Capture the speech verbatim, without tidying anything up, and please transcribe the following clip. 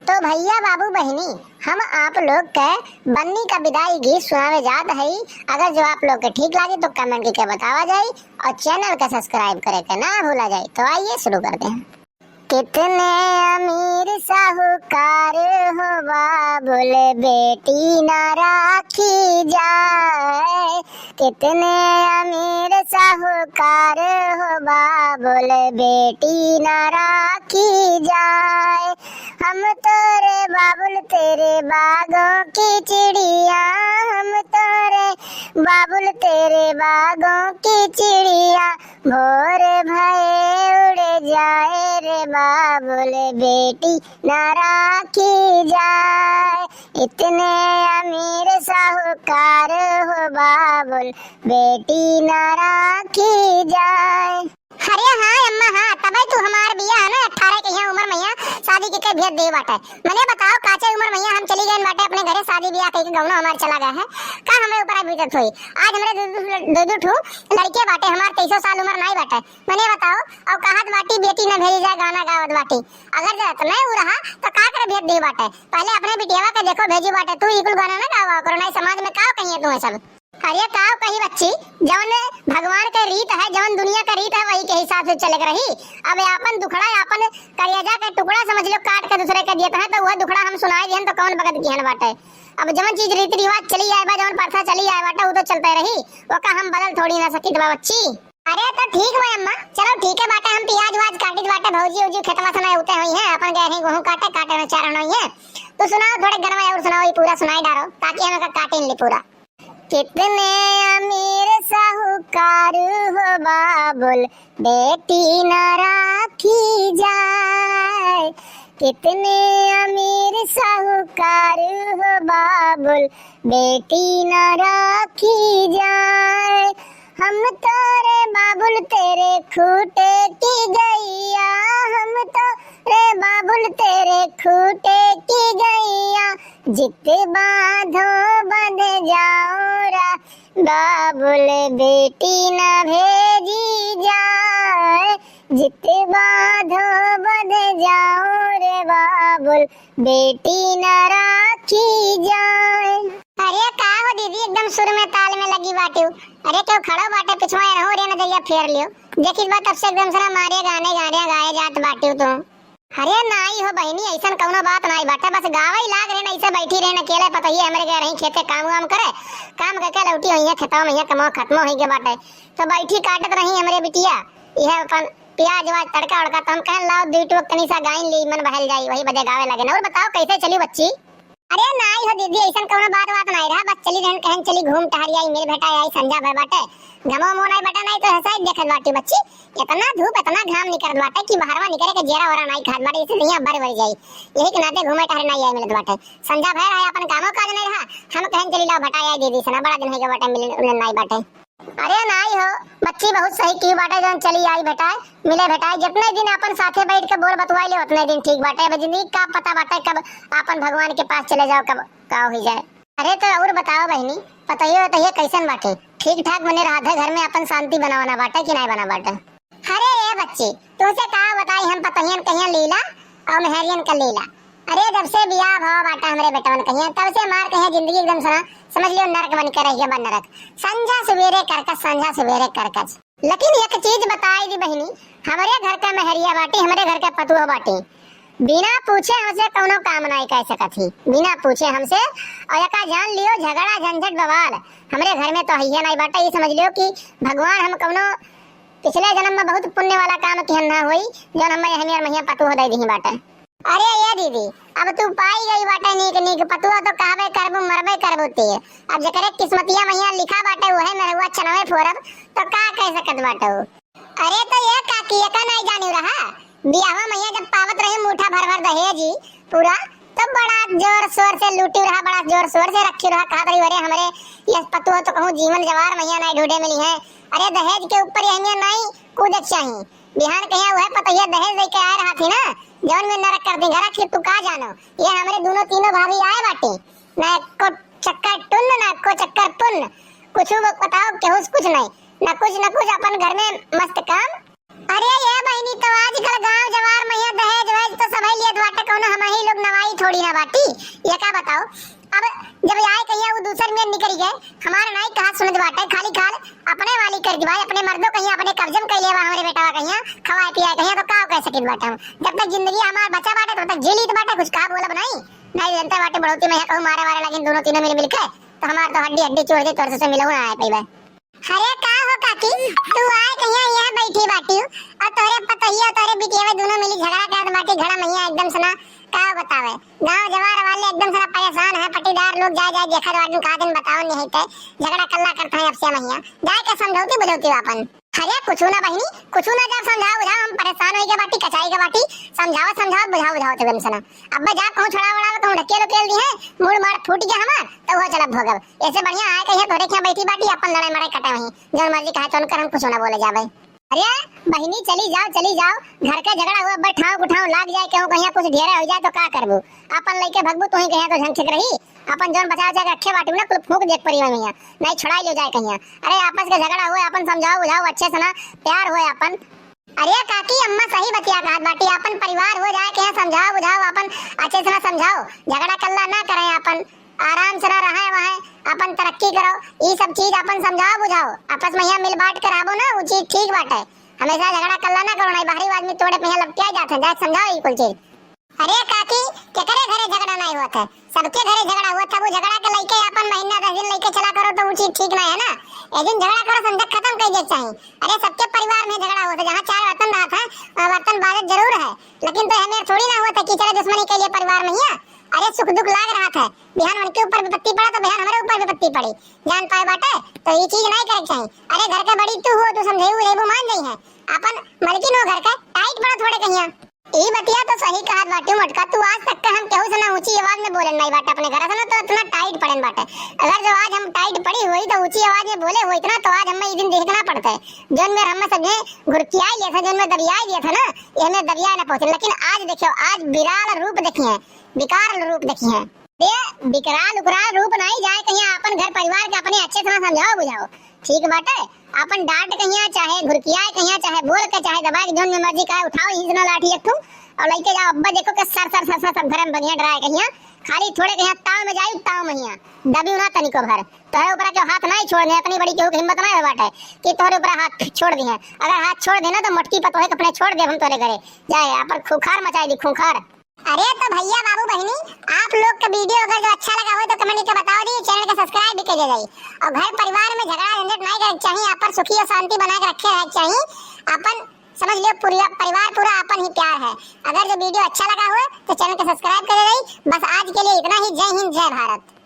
तो भइया, बाबू, बहिनी, हम आप लोग के बन्नी का विदाई गीत सुनावे जात हई। अगर जो आप लोग के ठीक लागे तो comment करके बतावा जाई और channel के subscribe करे के ना भूला जाई। तो आइए शुरू करते हैं। कितने अमीर साहूकार हो बाबुल, बेटी ना राखी जाए। कितने अमीर साहूकार हो बाबुल, बेटी ना राखी जाए। हम तो रे बाबुल तेरे बागों की चिड़िया, हम तो रे बाबुल तेरे बागों की चिड़िया, भोर भये उड़ जाए रे बाबुल, बेटी ना राखी जाए। इतने अमीर साहूकार हो बाबुल, बेटी ना राखी जाए। अरे हाँ अम्मा, हाँ, तबे तू हमार बियाह ना अठारह के यहाँ उम्र में यहाँ शादी के, के भेज दे बाटे। मने बताओ, काचे उम्र में यहाँ हम चली गए बाटे अपने घरे, शादी बियाह कइके गौनो हमार चला गया है, का हमरे ऊपर अब बीतत होई? आज हमरे दो, दो, दो, दो ठू लड़के बाटे, हमार तेईसो साल उम्र नाई बाटे। मने बताओ, और कहत बाटी बेटी न भेजी जाए, गाना गावत बाटी। अगर जब इतने उ रहा तो का करे भेज दी बाटे? पहले अपने बिटियावा के देखो, भेजी बाटे। तू ई कुल गाना ना गावा करो, नाई समाज में का कहिए तुम्हें सब। अरे का कही बच्ची, जौन भगवान के रीत है, जौन दुनिया का रीत है, वही के हिसाब से चले के रही। अब आपन दुखड़ा, आपन करेजा के टुकड़ा समझ लो, काट के दूसरे के दियत है, तो वह दुखड़ा हम सुनाए दिहन तो कौन बगत किहन बाटे? अब जौन चीज रीति रिवाज चली आए बा, जौन प्रथा चली आए बाटे, वो तो चलते रही, ओका हम बदल थोड़ी ना सकित बा बच्ची। अरे तो ठीक बा अम्मा, चलो ठीक है बाटे, हम प्याज व्याज काटित बाटे, भौजी उजी खेतवा से ना उते हुई है, अपन गए हैं गेहूं काटे, काटे में चार होई है। तू सुनाओ, थोड़े गनवा और सुनाओ, ये पूरा सुनाई डारो ताकि हम एका काटिन ली पूरा। कितने अमीर साहूकार हो बाबुल, बेटी न राखी जाए। कितने अमीर साहूकार हो बाबुल, बेटी न राखी जाए। हम तो रे बाबुल तेरे खूटे की गैया, हम तो रे बाबुल तेरे खूटे की गैया, जित बांधो बंध जाओ रा बाबुल, बेटी ना भेजी जाए, जित बांधो बंध जाओ रे बाबुल, बेटी ना राखी जाए। अरे का हो दीदी, एकदम सुर में ताल में लगी बाटिउ। अरे केहू खड़ो बाटे पिछवा, एनहू रे नजरिया फेर लियो। देखित बा तब से एकदम सरा मारे गाने गाने गाए जात बाटिउ तू। अरे नाई हो बहिनी, अइसन कउनो बात नाई बाटे, बस गावइ लाग रहे न, अइसे बैठी रहे न, अकेले पतोहिए हमरे गए रही खेते काम वाम करे, काम कइके लौटी हुई है खेतवा में, ये कमवा खत्मो होइ गए बाटे, तो बैठी काटत रही हमरे बिटिया, यह अपन प्याज व्याज तड़का उड़का, तो हम कहन लाओ दुई टोक तनी सा गाइन ली, मन बहल जाई, वही बदे गावे लगे न। और बताओ कइसे चली बच्ची? अरे नाई हो दीदी, अइसन कउनो बात वात नाई रहा, बस चली रहन कहन चली घूम टहरी आई, मिल भेटाई आई, संझा भय बाटे, घमो मो नाई बटा नाई तो हंसाई देखत बाटी बच्ची, इतना धूप, इतना घाम निकरत बाटे कि बहरवा निकरे के जेरा ओरा नाई खात बाटे, जैसे दुनिया बर बर जाई। यही के नाते घूमे टहरे नाई आए मिलत बाटे। संझा भय रहा, अपन कामो काज नाई रहा, हम कहन चली लाओ भटाई आई दीदी से ना, बड़ा दिन होइ गए बाटे, मिलन उलन नाई बाटे। अरे नाई हो, बच्ची बहुत सही की बाटे, जौन चली आई भेटाए, मिले भेटाए, जितने दिन अपन साथे बैठ के बोल बतुआई ले, उतने दिन ठीक बाटे। अब जिंदगी का पता बाटे कब आपन भगवान के पास चले जाओ, कब का होइ जाए। अरे तो और बताओ बहिनी, पतोहियो वतोहियो कइसन बाटे? ठीक ठाक बने रहत है घर में, अपन शांति बनावना बाटे कि नाई बना बाटे? अरे ए बच्ची, तुहसे का बताई हम, पतोहियन कहिया लीला और मेहरियन का लीला। अरे जब से बियाह भवा बाटा हमरे बेटवन कहिया, तब से हमार कहिया जिंदगी एकदम सना, समझ लियो नरक बन के रह गया बा, नरक। संझा सुबेरे करकस, संझा सुबेरे करकस। लेकिन एक चीज बताई दी बहिनी, हमरे घर का मेहरिया बाटी, हमरे घर का पतोह बाटी, बिना पूछे हमसे कउनो काम नाई कइ सकत ही, बिना पूछे हमसे। और एका जान लियो, झगड़ा झंझट बवाल हमरे घर में तो हइये नाई बाटे। ये समझ लियो कि भगवान हम कउनो पिछले जन्म में बहुत पुण्य वाला काम किहन ना होई, जौन हमें हमियर महिया पतोह दे दिही बाटे। अरे ए दीदी, अब तू पाई गई बाटे नीक नीक पतोह तो कहबे करबू, मरबे करबू ते। अब जेकरे किस्मतिया महिया लिखा बाटे, उहे मेहरुआ चनवे फोरब, तो का कह सकत बाटे उ? अरे तो ए काकी, एका नाई जानिउ रहा, बियाहवा महिया जब पावत रही मूठा भर भर दहेज ही पूरा, तो बड़ा जोर शोर से लूटिउ रहा, बड़ा जोर शोर से रखिउ रहा, कहत रही, "अरे हमरे यह पतोह तो कहूँ जीवन जवार महिया नाई ढूंढे मिली है।" अरे दहेज के ऊपर यह महिया नाई कूदे के चाही। बिहान कहिया उहे पतोहिया दहेज लेके आए रहा थी ना, जौन में नरक कर दी घर की, तू का जानो। ये हमरे दोनों तीनों भाभी आए बाटे, ना एको चक्कर टुन्न, ना एको चक्कर पुन्न। कुछ बताओ, केहू से कुछ नहीं, ना कुछ, ना कुछ, अपन घर में मस्त काम। अरे ए बहिनी, तो आजकल गांव जवार महिया दहेज वहेज तो सभे लियत बाटे, कौनो हमही लोग नवाई थोड़ी ना बाटी, ये का बताओ। अब जब आए कहिया वो दूसर में निकल गए, हमार नाई कहा सुनत बाटे, खाली खाल अपने वाली कर दी भाई, अपने मर्दो कहिया अपने कब्जे में कइले बा हमरे बेटवा कहिया, खवाए पियाए कहिया, तो का कह सकित बाटे हम? जब तक जिंदगी हमार बचा बाटे तब तक जी लीत बाटे, कुछ का बोलब नहीं। नहीं जनता बाटे बढ़ोती में कहूँ मारे वारे लगिन दोनों तीनों मिल मिल के, तो हमार तो हड्डी हड्डी चोर दे, तोर से मिलहु ना आए पइबे। अरे का हो काकी, तू आए कहिया यहाँ बैठी बाटी और तोरे पतोहिया तोरे बिटिया दोनों मिली झगड़ा करत बाटी घड़ा महिया एकदम से ना, का बतावे। गांव जवार वाले एकदम से ना परेशान है, पट्टीदार लोग जाए जाए देखत बाटी, का दिन बताओ नहीं है, झगड़ा कल्ला करत है अब से महिया, जाए के समझौती बुझौती अपन। अरे कुछ ना बहिनी, कुछ ना, जब समझाओ बुझाओ हम परेशान होई के बाटी, कचाई के बाटी, समझाओ समझाओ बुझाओ बुझाओ एकदम से ना। अब जा कहूँ छड़ा वड़ा कहूँ ढकेल उकेल दी है, मूड़ माड़ फूट गया हमार, तो वो चलब भोगब। ऐसे बढ़िया आए कहिया तोरे क्या बैठी बाटी, अपन लड़ाई मड़ाई कटे वहीं, जौन मर्जी कहे तो उनकर हम कुछ ना बोले जावे। अरे बहिनी चली जाओ चली जाओ, घर के झगड़ा हुआ अब ठाव उठाव लाग जाए, कहूँ कहिया कुछ ढेरे हो जाए तो का करबू? अपन लइके भगबू तू ही कहिया तो झंझट रही, अपन जौन बचा बचा के रखे बाटी ना कुल फूंक देख परी महिया, नहीं छुड़ाई ले जाए कहिया। अरे आपस के झगड़ा हुए अपन समझाओ बुझाओ अच्छे से ना, प्यार हुए अपन। अरे काकी अम्मा सही बतिया कहत बाटी, अपन परिवार हो जाए के समझाओ बुझाओ अपन अच्छे से ना समझाओ, झगड़ा कल्ला ना करें, अपन आराम से ना रहे वहे, अपन तरक्की करो, ई सब चीज अपन समझाओ बुझाओ, आपस में यहाँ मिल बांट के रहबो ना, वो चीज ठीक बाटे। हमेशा झगड़ा कल्ला ना करो, नहीं बाहरी आदमी तोड़े पे यहाँ लपटिया जाते हैं, जाए समझाओ ई कुल चीज। अरे काकी, केकरे घरे झगड़ा नहीं होत है? सबके घरे झगड़ा होत है। वो झगड़ा के लइके अपन महीना दस दिन लइके चला करो तो वो चीज ठीक नहीं है ना। एक दिन झगड़ा करो, समझ खत्म कर दे चाहिए। अरे सबके परिवार में झगड़ा होत है, जहाँ चार बर्तन रहत है वहाँ बर्तन बाजत जरूर है, लेकिन तो हमें थोड़ी ना होत है कि चले दुश्मनी के लिए परिवार में ही है। अरे सुख दुख लाग रहत है, बिहान उनके ऊपर विपत्ति पड़ा तो बिहान हमारे ऊपर विपत्ति पड़ी, जान पाए बाटे। तो ये चीज नहीं करे चाहिए। अरे घर का बड़ी तू हो, तू समझेबू बुझेबू मान जाई है, अपन मलकिन हो घर का, टाइट पड़ा थोड़े कहिया। ई बतिया तो सही कहत बाटी मोटका, तू आज तक के हम केहू से ना ऊंची आवाज में बोले नहीं बाटे अपने घर से ना, तो इतना टाइट पड़न बाटे। अगर जो आज हम टाइट पड़ी हुई तो ऊंची आवाज में बोले हुई इतना, तो आज हमें ई दिन देखना पड़ता है। जौन में हम समझे घुरकियाई लिया था, जौन में दबियाई लिया था ना, ये हमें दबिया ना पहुंचे। लेकिन आज देखियो, आज विराल रूप देखी है, विकार रूप देखी है। ये विकराल उकराल रूप नहीं जाए कहीं, अपन घर परिवार के अपने अच्छे से ना समझाओ बुझाओ, ठीक बाटे। अपन डांट कहिया, चाहे घुरकियाए कहिया, चाहे बोल के, चाहे दबा के, जौन में मर्जी का उठाओ, ही ना लाठी एक ठो और लइके जाओ। अब्बा देखो के सर, सर, सर, सर, सब घर में बगिया डराए कहिया, खाली थोड़े कहिया ताव में जाई, ताव में हिया दबी ना तनिको भर। तोहरे ऊपर के हाथ नहीं छोड़ दे, इतनी बड़ी केहू के हिम्मत नहीं हो बाटे कि तोहरे ऊपर हाथ छोड़ दिए। अगर हाथ छोड़ देना तो मोटकी पतोहे के अपने छोड़ दे हम तोरे घरे, जाए अपन खूंखार मचाई दी, खूंखार। अरे तो भैया बाबू बहिनी, आप लोग का वीडियो अगर जो अच्छा लगा हो तो कमेंट करके बताओ दी, चैनल का सब्सक्राइब भी कर दे जाई। और घर परिवार में झगड़ा झंझट नहीं करे चाहिए, अपन सुखी और शांति बना के रखे रहे चाहिए। अपन समझ लियो पूरा परिवार पूरा अपन ही प्यार है। अगर जो वीडियो अच्छा लगा हो तो चैनल का सब्सक्राइब कर दे जाई। बस आज के लिए इतना ही। जय हिंद, जय भारत।